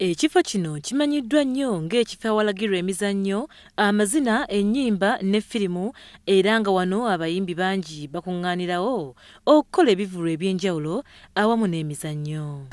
Ekifo kino kimanyiddwa nnyo ng'ekifo awalagirwa emizannyo, amazina, ennyimba ne firimu era nga wano abayimbi bangi bakuŋŋaanirawo okukola ebivvulu eby'enjawulo awamu n'emizannyo.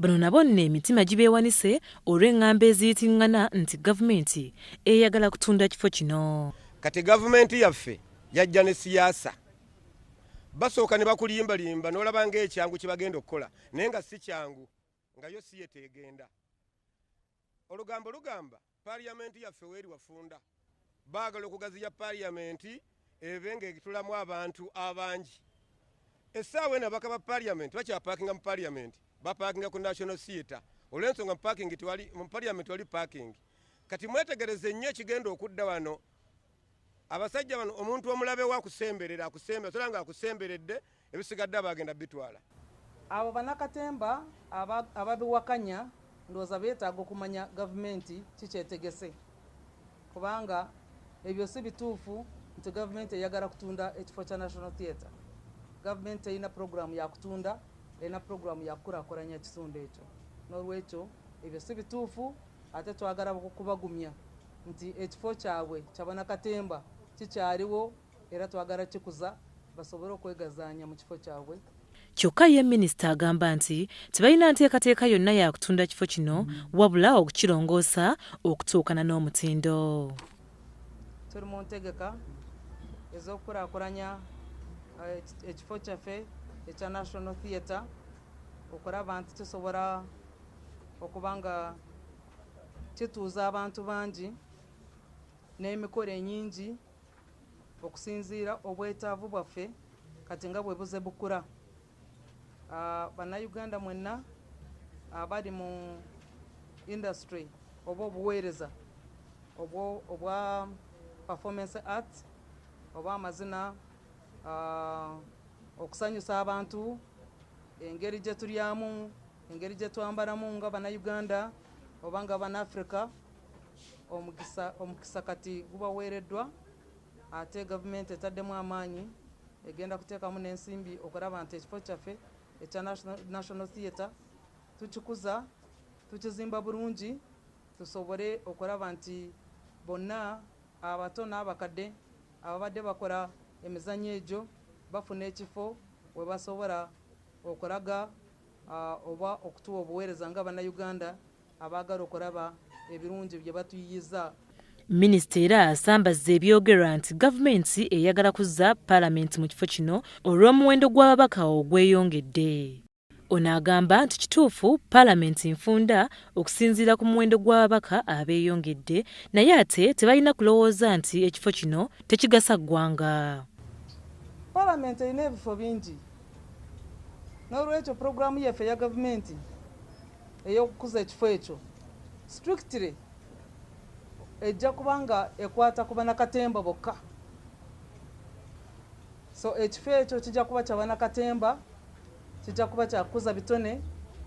Bano nabo nno emitima gibeewanise olw'eŋŋambo eziyitiŋŋana nti gavumenti eyagala kutunda kifo kino. Kati gavumenti yaffe yajja ne siyaasa. Basooka ne bakulimbalimba n'olaba ng'ekyangu kye bagenda okukola naye nga si kyangu, nga yo si ye teegenda. Olugambo lugamba paaliyamenti yaffe weeri wafunda. Baagala okugaziya paaliyamenti ebe ng'etulamu abantu abangi. Essaawa eno ababaka ba paaliyamenti bakyapaakinga mu paaliyamenti. Bapaakinga ku National Theatre olw'ensonga mu parking tewali, mu parliament tewali parking. Kati mwetegereze nnyo ekigenda okudda wano. Abasajja bano omuntu omulabe we akusemberera, akusemberera, sola nga akusemberedde, ebisigadde aba agenda bitwala. Abo bannakatemba ababiwakanya ndowooza beetaaga okumanya gavumenti kikyetegese, kubanga ebyo si bituufu nti gavumenti eyagala kutunda ekifo kya National Theatre. Gavumenti terina puroguraamu ya kutunda, erina puroguraamu ya kukulaakulanya kitundu ekyo. N'olwekyo ebyo si bituufu, ate twagala kubagumya nti ekifo kyabwe kya bannakatemba kikyaliwo era twagala kikuza basobole okwegazaanya mu kifo kyabwe. Kyokka ye minisita agamba nti tebalina nteekateeka yonna ya kutunda kifo kino wabula okukirongoosa okutuukana n'omutindo. Tuli mu ntegeka ez'okukulaakulanya ekifo kyaffe ekya National Theatre okulaba nti kisobola okuba nga kituuza abantu bangi n'emikolo enyingi okusinziira obwetaavu bwaffe kati nga bwe buze bukula. Bannayuganda mwenna abali mu industry oba obuweereza obwa performance art oba amazina, okusanyusa abantu, engeri gye tulyamu, engeri gye twambalamu nga bannayuganda oba nga bannafrika, omukisa kati gubaweereddwa ate gavumenti etaddemu amaanyi egenda kuteekamu n'ensimbi okulaba nti ekifo kyaffe ekya National Theatre tukikuza, tukizimba bulungi, tusobole okulaba nti bonna abato n'abakadde ababadde bakola emizannyo egyo bafuna ekifo we basobola okulaga oba okutuwa obuweereza nga bannayuganda abaagala okulaba ebirungi bye batuyiyiza. Minisita era asambazza ebyogerwa nti gavumenti eyagala kuzza paalamenti mu kifo kino olw'omuwendo gw'ababaka ogweyongedde. Ono agamba nti kituufu paalamenti nfunda okusinziira ku muwendo gw'ababaka abeeyongedde, naye ate tebalina kulowooza nti ekifo kino tekigasa ggwanga. Paalamenti erina ebifo bingi, n'olwekyo puroguraamu yaffe eya gavumenti ey'okukuza ekifo ekyo strictly ejja kuba nga ekwata ku bannakatemba bokka. So ekifo ekyo kijja kuba kya bannakatemba, kijja kuba kya kukuza bitone,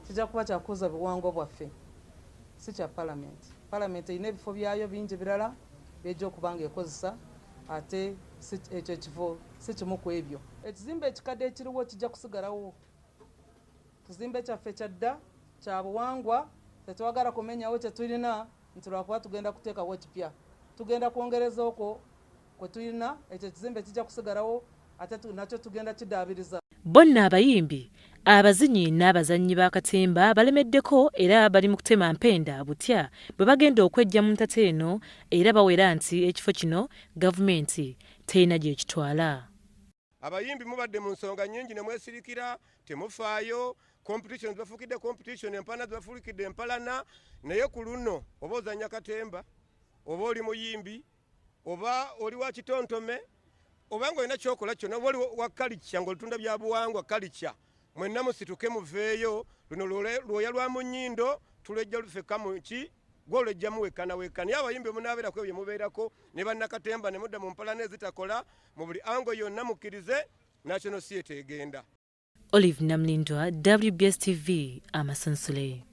kijja kuba kya kukuza buwangwa bwaffe, si kya paalamenti. Paalamenti erina ebifo byayo bingi birala by'ejja okuba nga ekozesa, ate ekyo ekifo si kimu ku ebyo. Ekizimbe ekikadde ekiriwo kijja kusigalawo. Kizimbe kyaffe kya dda, kya buwangwa, tetwagala kumenyawo kye tulina nti lwakuba tugenda kuteekawo kipya. Tugenda kwongereza okwo kwe tulina, ekyo ekizimbe kijja kusigalawo ate nakyo tugenda kidaabiriza. Bo nno abayimbi, abazinyi n'abazannyi ba katemba balemeddeko era bali mu kutema mpenda butya bwe bagenda okweggya mu ntata eno, era bawera nti ekifo kino gavumenti terina gy'ekitwala. Abayimbi mubadde mu nsonga nnyingi ne mwesirikira, temufaayo, competition zibafuukidde competition, empalana zibafuukidde empalana, naye ku luno oba ozannya katemba, oba oli muyimbi, oba oli wa kitontome, oba ng'olina ky'okola kyonna, oba oli wa culture ng'olutunda bya buwangwa culture, mwenna musituke muveeyo, luno lwoya lwa mu nnyindo, tulwejja lufeka mu ki, gwe olwejjamu wekka na wekka. Naye abayimbi munaabeerako ebyo bye mubeerako, ne bannakatemba ne mudda mu mpalana ezitakola, mu buli ango yonna mukkirize National Theatre egenda. Olive Namlindwa, WBS TV, Amasansule.